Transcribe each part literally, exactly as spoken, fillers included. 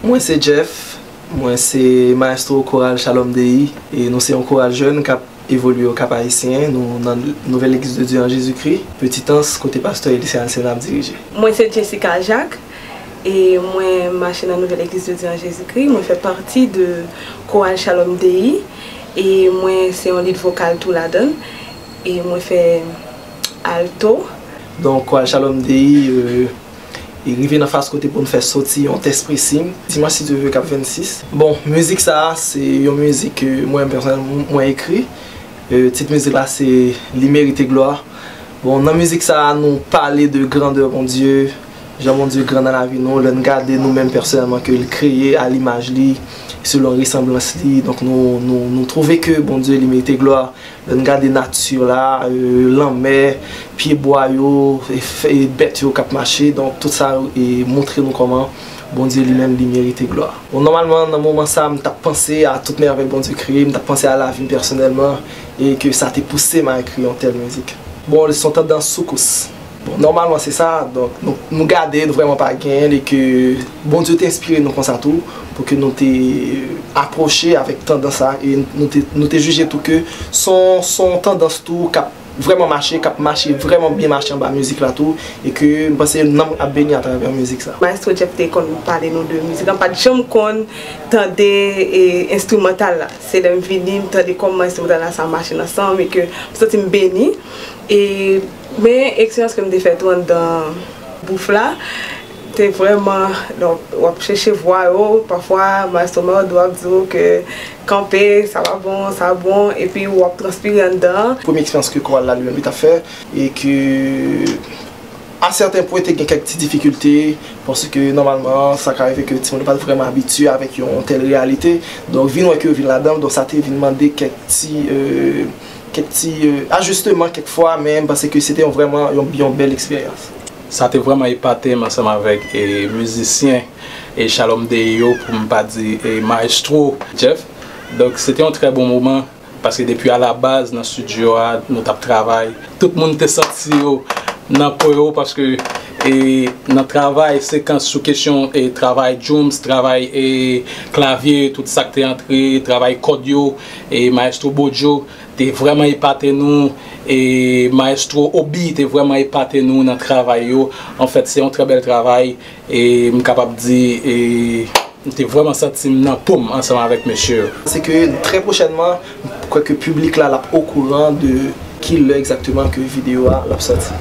Mwen se Jeff, mwen se maestro koral Shalom Dei, e nou se yon koral jèn k ap evolye Okap Ayisyen, nou nan Nouvelle Église de Dieu en Jésus-Christ, Petit Anse, kote pastè Elisée Alcena ap dirije. Mwen se Jessica Jacques, e mwen mache nan Nouvelle Église de Dieu en Jésus-Christ, mwen fè pati de koral Shalom Dei, e mwen se yon lead vokal tou ladan, e mwen fè alto. Donk, koral Shalom Dei, euh, e rive nan faz kote pou n fè soti yon test pressing. Dimanch, si Dye vle, k ap vennsis. Bon, mizik sa a, se yon mizik ke mwen, pèsonèl, mwen ekri. Euh, tit mizik la, se Li Merite Glwa. Bon, nan mizik sa a, nou pale de grandè Bondye, jan Bondye gran nan lavi nou, lè n gade nou menm pèsonèlman ke l kreye a limaj li, selon resanblans li. Donk, nou, nou, nou twouve ke Bondye, li merite glwa. Lè n gade nati la, euh, lanmè, pyebwa yo, e f-, e bèt yo k ap mache, donk tout sa yo, e montre nou kòman Bondye li menm li merite glwa. Bon, nòmalman, nan moman sa a, m t ap panse a tout mèvèy Bondye kreye, m t ap panse a lavi m pèsonèlman, e ke sa te pouse m a ekri yon tèl mizik. Bon, se yon tandans soukous. Bon, nòmalman se sa, donk nou, nou gade, nou vrèman pa genyen l, e ke Bondye te enspire nou konsa tou, pou ke nou te apwoche avèk tandans sa, e nou te, nou te jije tou ke se yon, se yon tandans tou k ap vrèman mache, k ap mache, vrèman byen mache anba mizik la tou, e ke m panse nanm ap beni atravè mizik sa. Maestro Jeff te konn pale nou de mizik la, m pa t janm konn tande, e, enstrimantal la. Se lè m vini, m tande kòman enstrimantal la sa mache nan san m, e ke m santi m beni. E, men eksperyans ke m te fè tou anndan bouf la, te vrèman, donk, w ap chèche vwa yo, pafwa, maestro Mardo ap di w ke kanpe, sa pa bon, sa bon, epi w ap transpire anndan an. Premye eksperyans ke koral la, li menm, li t ap fè, e ke, a sèten pwen, te gen kèk ti difikilte, paske, nòmalman, sa ka rive ke timoun yo pa t vrèman abitye avèk yon tèl reyalite. Donk, vin wè ke yo vin ladan l, donk, sa te vin mande kèk ti, euh, kèk ti, euh, ajisteman kèk fwa, men m panse ke se te yon vrèman yon, yon bèl eksperyans. Sa te vrèman epate m ansanm avèk, e, mizisyen, e, Shalom Dei yo, pou m pa di, e, maestro Jeff. Donk, se te yon trè bon moman, paske depi alabaz, nan estidyo a, nou t ap travay. Tout moun te santi yo nan po yo, paske, e, nan travay sekans sou kesyon, e, travay drums, travay, e, klavye, tout sa k te antre, travay kòd yo, e, maestro Bodjo, te vrèman epate nou, e Maestro Obi te vrèman epate nou nan travay yo. Anfèt, se yon trè bèl travay, e m kapab di, e m te vrèman santi m nan po m ansanm avèk mesye yo. Se ke trè pwochènman, m kwè ke piblik la, l ap okouran de ki lè egzakteman ke videyo a l ap sòti.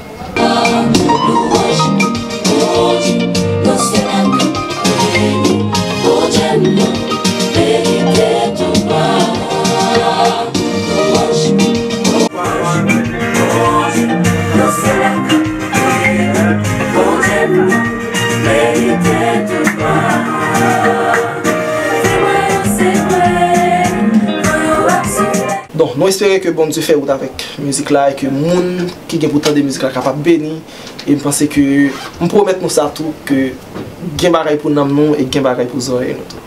Bon, nou espere ke Bondye fè wout avèk mizik la e ke moun ki gen pou tande mizik la kapab beni. E m panse ke, m pwomèt nou sa tou, ke gen bagay pou nanm nou e gen bagay pou zòrèy nou tou.